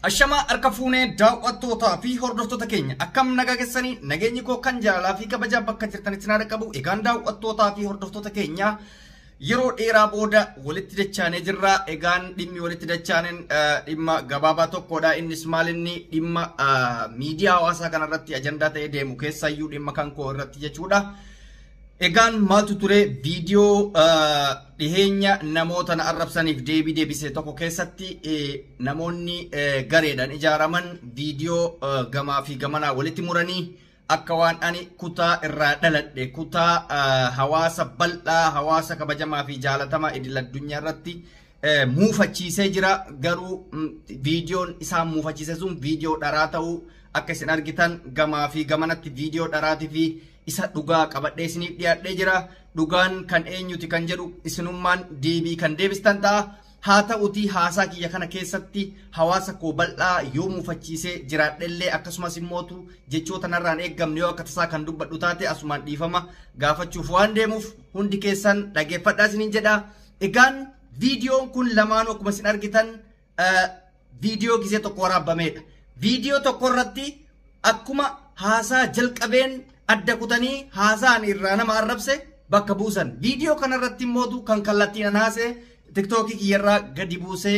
Ashamaa harka fuunee daawwattootaa fi hordoftoota keenya akkam nagaa keessanii nageenyi koo kan jaalalaa fi kabajaa bakka jirtanitti na qabu. Egaan daawwattootaa fi hordoftoota keenya yeroo dheeraa booda walitti dachaanee jirra. Egaan dhimmi walitti dachaaneen dhimma gabaabaa tokkodha. Innis maal inni dhimma miidiyaa hawaasaa kanarratti ajandaa ta'ee deemu keessayyuu dhimma kan koo irratti jechuudha. Egaan maaltu ture viidiyoo dhiheenya namoota na arrabsaniif deebii deebise tokko keessatti namoonni gareedhaan ijaaraman viidiyoo gamaa fi gamanaa walitti muranii akka waan ani kutaa irraa dhaladhe kutaa hawaasa bal'aa hawaasa kabajamaa fi jaalatamaa idil addunyaa irratti muufachiisee jira. Garuu viidiyoon isaan muufachiise sun viidiyoo dharaa ta'uu akka isin argitan gamaa fi gamanatti viidiyoo dharaatii fi isa dhugaa qabadhee isiniif dhiyaadhee jira. Dhugaan kan eenyuti kan jedhu isinummaan deebii kan deebistan ta'a. Haa ta'utii haasaa kiyya kana keessatti hawaasa koo bal'aa yoo muufachiisee jiraadhellee akkasumas immootu jechoota narraan eeggamne yoo akka tasaa kan dubbadhu taate asumaan dhiifama gaafachuuf waan deemuuf hundi keessan dhageeffadhaa isiniin jedha. Egaan viidiyoon kun lamaanuu akkuma isin argitan viidiyoo gisee tokko waraabamedha. Viidiyoo tokko irratti akkuma haasaa jalqabeen adda kutanii haasaan irraa nama arrabse bakka buusan. Viidiyoo kanarratti immootu kan kallattiin an haasee tiktookii kiyyarraa gadi buusee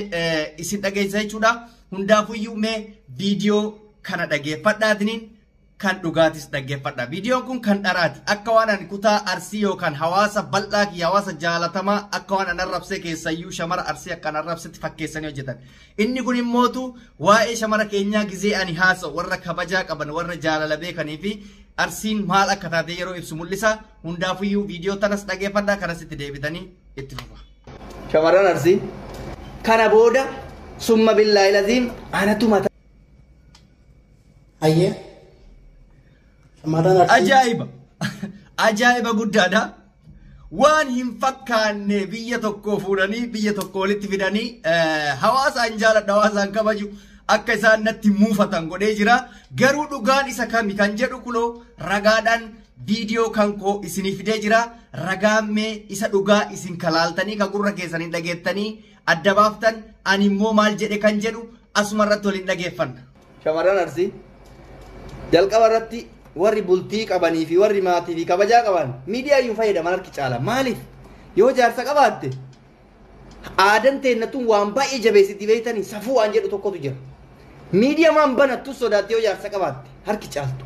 isin dhageessa jechuudha. Hundaafuyyuu mee viidiyoo kana dhageeffadhaatiniin kan dhugaatis dhaggeeffadha. Viidiyoon kun kan dharaati. Akka waan ani kutaa Arsii yookaan hawaasa bal'aa kiyya hawaasa jaalatamaa akka waan an arrabsee keessayyuu shamara Arsii akka an arrabsetti fakkeessanii hojjetan. Inni kun immootu waa'ee shamara keenyaa gizee ani haasa'u warra kabajaa qaban warra jaalala beekanii fi Arsiin maal akka taate yeroo ibsu mul'isa. Hundaafuyyuu viidiyoo tanas dhageeffadhaa kanas itti deebitanii itti fufa. Shamarran Arsii kana booda summa billaahi laziim anatu mataa. Hayyee. Shamarran Arsii. Ajaa'iba! Ajaa'iba guddaadha. Waan hin fakkaanne biyya tokko fuudhanii biyya tokko walitti fidanii hawaasaan jaaladha hawaasaan kabaju akka isaan natti muufatan godhee jira. Garuu dhugaan isa kami kan jedhu kunoo ragaadhaan viidiyoo kan koo isinii fidee jira. Ragaan mee isa dhugaa isin kalaaltanii kan gurra keessanii dhageettanii adda baaftan ani immoo maal jedhe kan jedhu asuma irratti waliin dhageeffanna. Shamarran Arsii jalqaba irratti warri bultii qabanii fi warri maatii fi kabajaa qaban miidiyaa iyyuu fayyadaman harki caala. Maaliif? Yoo jaarsa qabaatte aadaan teennatuun waan baay'ee jabeessitti beektanii safuu waan jedhu tokkotu jira. Miidiyaa maan banattu sodaatte yoo jaarsa qabaatte harki caaltu.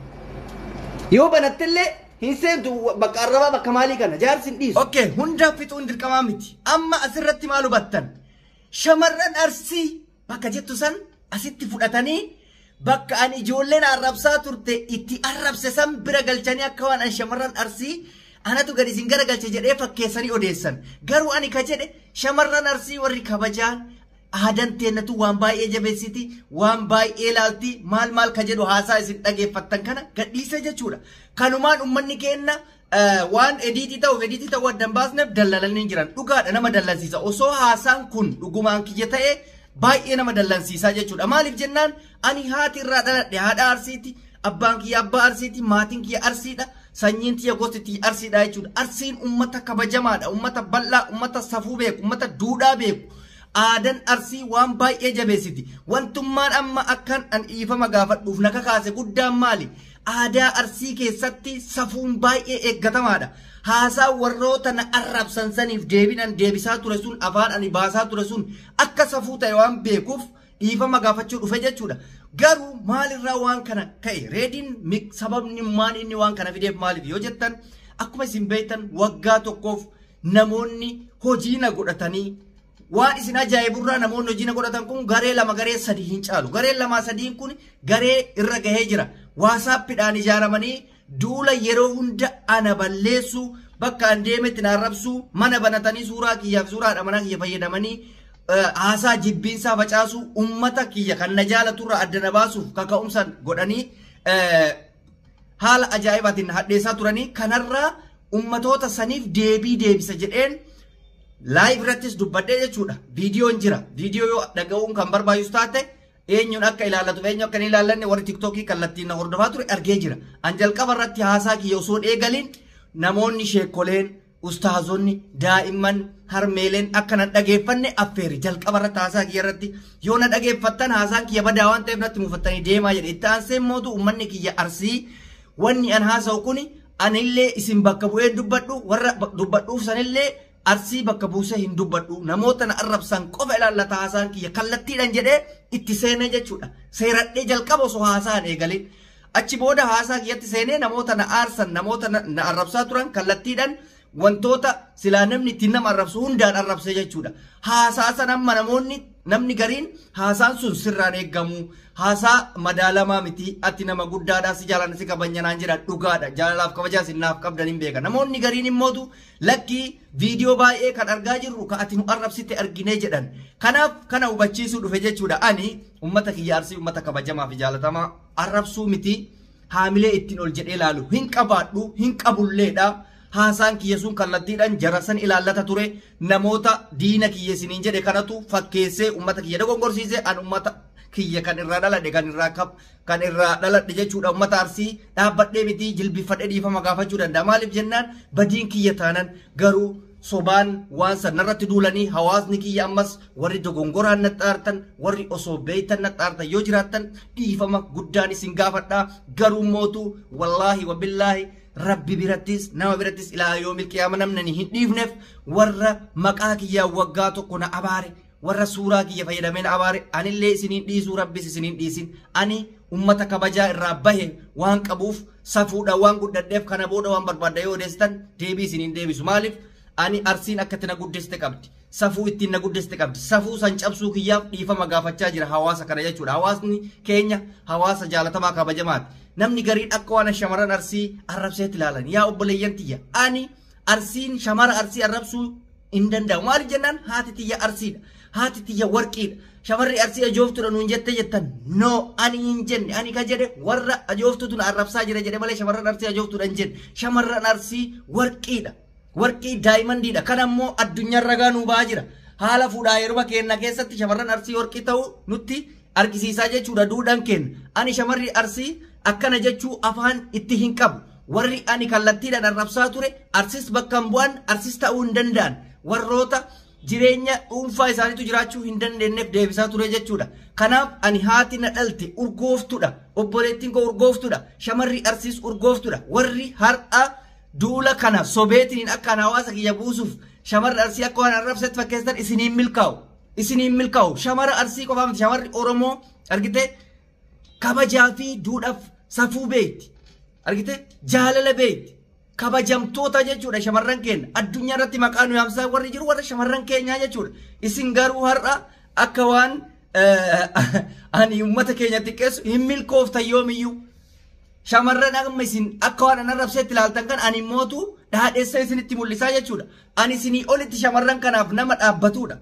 Yoo banattellee hin seentu bakka arrabaa bakka maalii kana jaarsi hin dhiisu. Okay, hundaa fixuun dirqamaa miti. Amma asirratti maal hubattan? Shamarran Arsii bakka jettu san asitti fudhatanii bakka ani ijoolleen arrabsaa turte itti arrabse san bira galchanii akka waan ani shamarran Arsii anatu gadi isin gara galche jedhee fakkeessanii odeessan. Garuu ani ka jedhe shamarran Arsii warri kabajaan aadaan teennatu waan baay'ee jabeessiti waan baay'ee laalti maal maal ka jedhu haasaa isin dhageeffattan kana gadhiise jechuudha. Kanumaan uummanni keenya waan ediitii ta'uuf ediitii ta'uu adda hin baasneef dallalanii jiran dhugaadha nama dallansiisa. Osoo haasaan kun dhugumaan kiyya ta'e baay'ee nama dallansiisaa jechuudha. Maaliif jennaan ani haati irraa dhaladhe haadha Arsiiti, abbaan kiyya abbaa Arsiiti, maatiin kiyya Arsiidha, sanyiin tiyya gosti tiyya Arsiidha jechuudha. Arsiin uummata kabajamaadha, uummata bal'aa, uummata safuu beeku, uummata duudhaa beeku. Aadaan Arsii waan baay'ee jabeessiti. Wantummaan amma akkan an dhiifama gaafadhuuf na kakaase guddaan maali? Aadaa Arsii keessatti safuun baay'ee eeggatamaadha. Haasaa warroota na arrabsan saniif deebiin deebisaa ture sun afaan ani baasaa ture sun akka safuu ta'e waan beekuuf dhiifama gaafachuu dhufe jechuudha. Garuu maalirraa waan kana ka'e? Reediin sababni maal inni waan kana fideef maaliif yoo jettan akkuma isin beektan waggaa tokkoof namoonni hojii na godhatanii waan isin ajaa'iburraa namoonni hojii na godhatan kun garee lama garee sadii hin caalu. Gareen lamaa sadiin kun garee irra gahee jira. Waasaappiidhaan ijaaramanii duula yeroo hunda ana balleessu bakka an deemetti na arrabsu mana banatanii suuraa kiyyaaf suuraa haadha manaa kiyya fayyadamanii haasaa jibbiinsaa facaasu uummata kiyya kan na jaalaturraa adda na baasuuf kaka'umsaan godhanii haala ajaa'ibaatiin hadheessaa turanii kanarraa uummatoota saniif deebii deebisa jedheen laayiv irrattis dubbadhee jechuudha. Viidiyoon jira. Viidiyoo yoo dhaga'uun kan barbaachisu taate eenyuun akka ilaallatu eenyu akka hin ilaallanne warri tiktookii kallattiin na hordofaa ture argee jira. An jalqaba irratti haasaa kiyya osoo eegaliin namoonni sheekoleen, ustaazonni, daa'imman harmeeleen akka na dhageeffanne affeeri jalqaba irratti haasaa kiyya irratti yoo na dhageeffattan haasaan kiyya badaa waan ta'eef natti muufattanii deemaa jedhe. Itti aansee mootu uummanni kiyya Arsii wanni an haasa'u kuni anillee isin bakka bu'ee dubbadhu warra dubbadhuuf sanillee Arsii bakka buusee hin dubbadhu namoota na arrabsan qofa ilaallata haasaan kiyya kallattiidhaan jedhee itti seenee jechuudha. Seeradhee jalqaba osoo haasaan eegalee achi booda haasaa kiyyatti seenee namoota na aarsan namoota na arrabsaa turan kallattiidhaan wantoota silaa namni ittiin nama arrabsu hundaan arrabsee jechuudha. Haasaa san amma namoonni namni gariin haasaan sun sirraan eeggamu haasaa madaalamaa miti ati nama guddaadhaa si jaalan si kabanyanaan jedha dhugaadha jaalalaaf kabajaa sinnaaf qabdan hin beeka. Namoonni gariin immootu lakkii viidiyoo baay'ee kan argaa jirru ka ati nu arrabsite arginee jedhan. Kanaaf kana hubachiisuu dhufe jechuudha. Ani uummata kiyya Arsii uummata kabajamaa fi jaalatamaa arrabsuu miti haamilee ittiin ol jedhee laalu hin qabaadhu hin qabulleedha. Haasaan kiyya sun kallattiidhaan jara san ilaallata ture namoota diina kiyya isiniin jedhe kanatu fakkeessee uummata kiyya dogongorsiise an uummata kiyya kan irraa dhaladhe kan irraa dhaladhe jechuudha. Uummata Arsii dhaabbadhee miti jilbifadhee dhiifama gaafachuu danda'a. Maaliif jennaan badiin kiyya taanan garuu sobaan waan san narratti duulanii hawaasni kiyya ammas warri dogongoraan naxxaartan warri osoo beeytan naxxaartan yoo jiraattan dhiifama guddaan isin gaafadha. Garuu mootu wallaahi wabillaahi rabbi birattis nama birattis ilaa yoomil qiyaama namni hin dhiifneef warra maqaa kiyyaa waggaa tokko na abaare warra suuraa kiyya fayyadamee na abaare anillee isiniin dhiisuu rabbis isiniin dhiisin. Ani ummata kabajaa irraa bahe waan qabuuf safuudhaan waan guddadheef kana booda waan barbaadda yoo odeessitan deebii isiniin deebisu. Maaliif ani Arsiin akkatti na guddiste qabdi safuu ittiin na guddiste qabdi safuu san cabsuu kiyyaaf dhiifama gaafachaa jira hawaasa kana jechuudha. Hawaasni keenya hawaasa jaalatamaa kabajamaati. Namni gariin akka waan shamarran Arsii arrabseetti ilaalan. Yaa obboleeyyan tiyya ani Arsiin shamara Arsii arrabsuu hin danda'u. Maaliif jennaan haati tiyya Arsiidha. Haati tiyya warqiidha. Shamarri Arsii ajooftuudha nuun jette jettan no ani hin jenne. Ani ka jedhe warra ajooftuutu na arrabsaa jira jedhe malee shamarran Arsii ajooftuudha hin jenne. Shamarran Arsii warqiidha. Warqii daayimandiidha. Kan ammoo addunyaa ragaa nuu ba'aa jira. Haala fuudhaa yeroo keenya keessatti shamarran Arsii warqii ta'uu nutti argisiisaa jechuudha duudhaan keenya. Ani shamarri Arsii akkana jechuu afaan itti hin qabu. Warri ani kallattiidhaan arrabsaa ture Arsis bakka hin bu'an Arsis ta'uu hin danda'an. Warroota jireenya dhuunfaa isaaniitu jiraachuu hin dandeenyeef deebisaa ture jechuudha. Kanaaf ani haati na dhalte urgooftuudha. Obboleettiin koo urgooftuudha. Shamarri Arsiis urgooftuudha. Warri har'a duula kana sobeetiin akka hawaasa kiyya buusuuf shamarri Arsii akka waan arrabsetti fakkeessan isiniin milkaa'u. Isiniin milkaa'u. Shamara Arsii qofaa miti shamarri Oromoo argite kabajaa fi duudhaaf safuu beekti. Argite jaalala beekti. Kabajamtoota jechuudha shamarran keenya. Addunyaa irratti maqaa nu yaamsaa warri jiru warra shamarran keenyaa jechuudha. Isin garuu har'a akka waan ani uummata keenya xiqqeessu hin milkooftan yoomiyyuu. Shamarran amma isin akka waan an arrabseetti ilaaltan kan ani mootu dhaadheessa isinitti mul'isaa jechuudha. Ani isinii olitti shamarran kanaaf nama dhaabbatudha.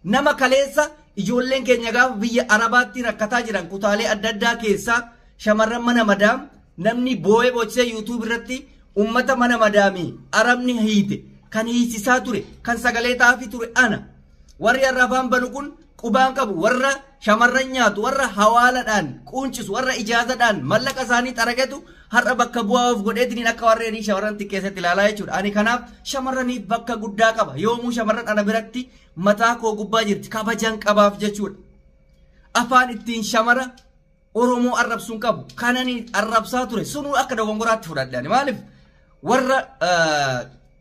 Nama kaleessa ijoolleen keenya gaafa biyya Arabaatti rakkataa jiran kutaalee adda addaa keessaa shamarran mana madaam namni boo'ee boochisee yuutuub irratti uummata mana madaamii Arabni hiite kan hiisisaa ture kan sagalee taafii ture ana. Warri har'a afaan banu kun qubaan qabu warra shamarran nyaatu warra hawaaladhaan quuncisu warra ijaazadhaan mallaqa isaanii xaragatu har'a bakka bu'aa of godheetiin akka warreen shamarran xiqqeessatti ilaalaa jechuudha. Ani kanaaf shamarraniif bakka guddaa qaba. Yoomuu shamarran ana biratti mataa koo gubbaa jirti kabajaan qabaaf jechuudha. Afaan ittiin shamara Oromoo arrabsuun qabu. Kanani arrabsaa ture sunuu akka dogongoraatti fudhadhe. Maaliif warra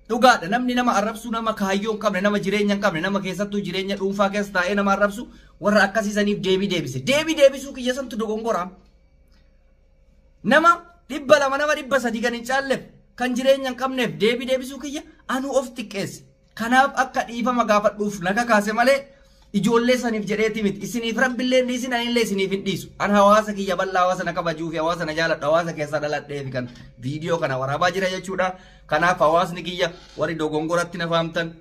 dhugaadha namni nama arrabsu nama kaayyoo hin qabne nama jireenya hin qabne nama keessattuu jireenya dhuunfaa keessa taa'ee nama arrabsu warra akkasiisaniif deebii deebise. Deebii deebisuu kiyya santu dogongoraa. Nama 200 nama 300 kan hin caalleef kan jireenya hin qabneef deebii deebisuu kiyya anuu of xiqqeesse. Kanaaf akka dhiifama gaafadhuuf na kakaase malee ijoollee saniif jedheeti miti. Isiniif rabbillee hin dhiisin anillee isiniif hin dhiisu. An hawaasa kiyya bal'aa hawaasa na kabajuu fi hawaasa na jaaladhu hawaasa keessa dhaladhee fi kan viidiyoo kana waraabaa jira jechuudha. Kanaaf hawaasni kiyya warri dogongoratti na faamtan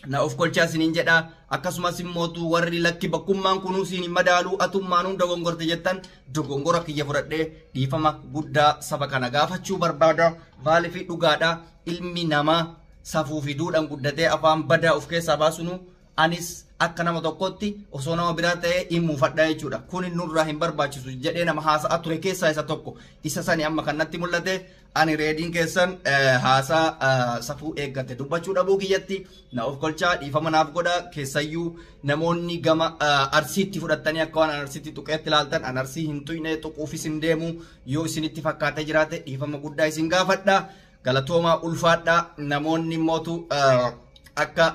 na of kolchaa isiniin jedha. Akkasumas immootu warri lakki bakkummaan kunuu siin hin madaaluu atummaanuu dogongorte jettan dogongora kiyya fudhadhee dhiifama guddaa saba kana gaafachuu barbaada. Maaliif dhugaadha ilmi namaa safuu fi duudhaan guddatee afaan badaa of keessaa baasunu Anis akka nama tokkotti osoo nama biraa ta'ee hin muufadha jechuudha. Kun nurraa hin barbaachisu jedhee nama haasa'aa ture keessaa isa tokko. Isa sani amma kan natti mul'ate. Ani reediin keessan haasaa safuu eeggate dubbachuu dhabuu kiyyatti na of kolchaa, dhiifama naaf godha. Keessayyuu namoonni gama Arsiitti fudhattanii akka waan Arsiitti tuqeetti ilaaltan, an Arsii hin tuqne, tuquufis hin deemu. Yoo isinitti fakkaatee jiraate dhiifama guddaa isin gaafadha. Galatoomaa, ulfaadha. Namoonni mootu akka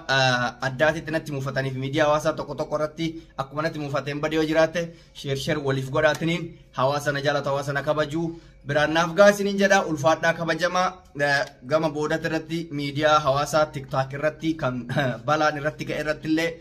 addaatitti natti muufataniif miidiyaa hawaasaa tokko tokko irratti akkuma natti muufateen badee yoo jiraate, share share waliif godhaatiniin hawaasa na jaalatu, hawaasa na kabajuu biraan naaf gaa isiniin jedha. Ulfaadhaa, kabajamaa. Gama boodatti irratti miidiyaa hawaasaa TikTok irratti kan balaan irratti ga'e irratti illee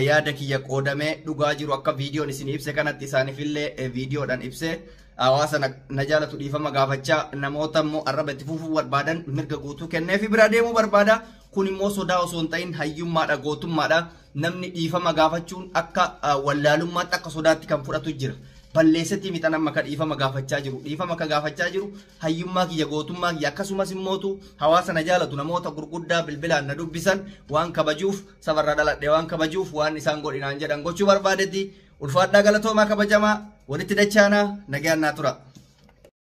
yaada kiyya qoodamee dhugaa jiru akka viidiyoon isin ibse kanatti isaaniif illee viidiyoodhaan ibse hawaasa na jaalatu dhiifama gaafachaa, namoota immoo arraba itti fufuu barbaadan mirga guutuu kenneefi bira deemuu barbaada. Kun immoo sodaa osoo hin ta'in hayyummaadha, gootummaadha. Namni dhiifama gaafachuun akka wallaalummaatti, akka sodaatti kan fudhatu jira. Balleessetti mixan amma ka dhiifama gaafachaa jiru. Dhiifama ka gaafachaa jiru hayyummaa kiyya, gootummaa kiyya, akkasumas immootu hawaasa na jaalatu, namoota gurguddaa bilbilaan na dubbisan waan kabajuuf, sabarraa dhaladhe waan kabajuuf, waan isaan godhinaan jedhan gochuu barbaadetti. Ulfaadhaa, galatoomaa, kabajamaa. Walitti dachaanaa, nagaan naa tura.